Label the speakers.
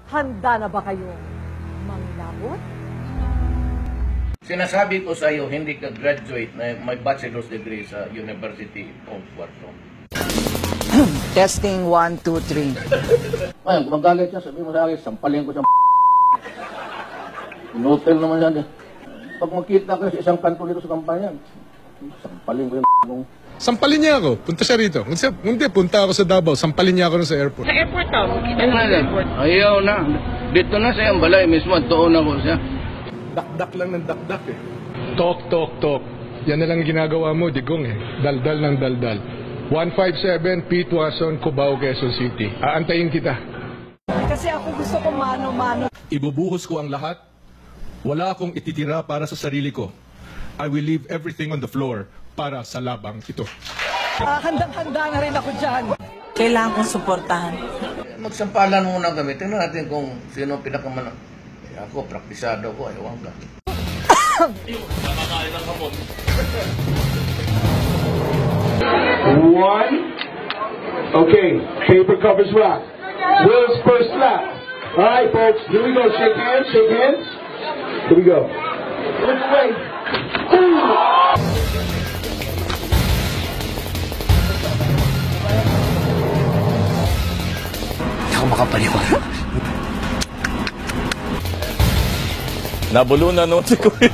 Speaker 1: Handa na ba kayong mangilabot?
Speaker 2: Sinasabi ko sa iyo, hindi ka graduate na may bachelor's degree sa University of Puerto.
Speaker 3: Testing 1, 2, 3.
Speaker 2: Ngayon, kung magalit siya, sabi mo sa akin, sampalin ko siyang. Inutil naman siya. Pag magkita kayo sa isang kanto dito sa kampanya, sampalin ko yung nung.
Speaker 4: Sampalin niya ako. Punta siya rito. Hindi, punta ako sa Davao. Sampalin niya ako rin sa airport.
Speaker 5: Sa airport daw. Kita
Speaker 2: Ayun
Speaker 5: na
Speaker 2: na
Speaker 5: sa airport.
Speaker 2: Ayaw na. Dito na sa iyang balay mismo. Doon ako siya.
Speaker 4: Dakdak lang ng dakdak eh. Talk, talk, talk. Yan na lang ginagawa mo, Digong eh. Daldal ng daldal. 157 P. Tuason, Cubao, Quezon City. Aantayin kita.
Speaker 1: Kasi ako gusto ko mano-mano.
Speaker 4: Ibubuhos ko ang lahat. Wala akong ititira para sa sarili ko. I will leave everything on the floor para sa labang ito.
Speaker 1: Handang-handa na rin ako dyan.
Speaker 3: Kailangan kong suportahan.
Speaker 2: Magsampalan muna kami. Tingnan natin kung sino ang pinakaman. Eh, ako, praktisado ko. Ewan ka.
Speaker 6: One. Okay, paper covers rock. Will's first lap. All right, folks, here we go. Shake hands, shake hands. Here we go. Look away. Ooh.
Speaker 3: Hindi ako makapaniwala.
Speaker 7: Nabulunan noon si Kuya.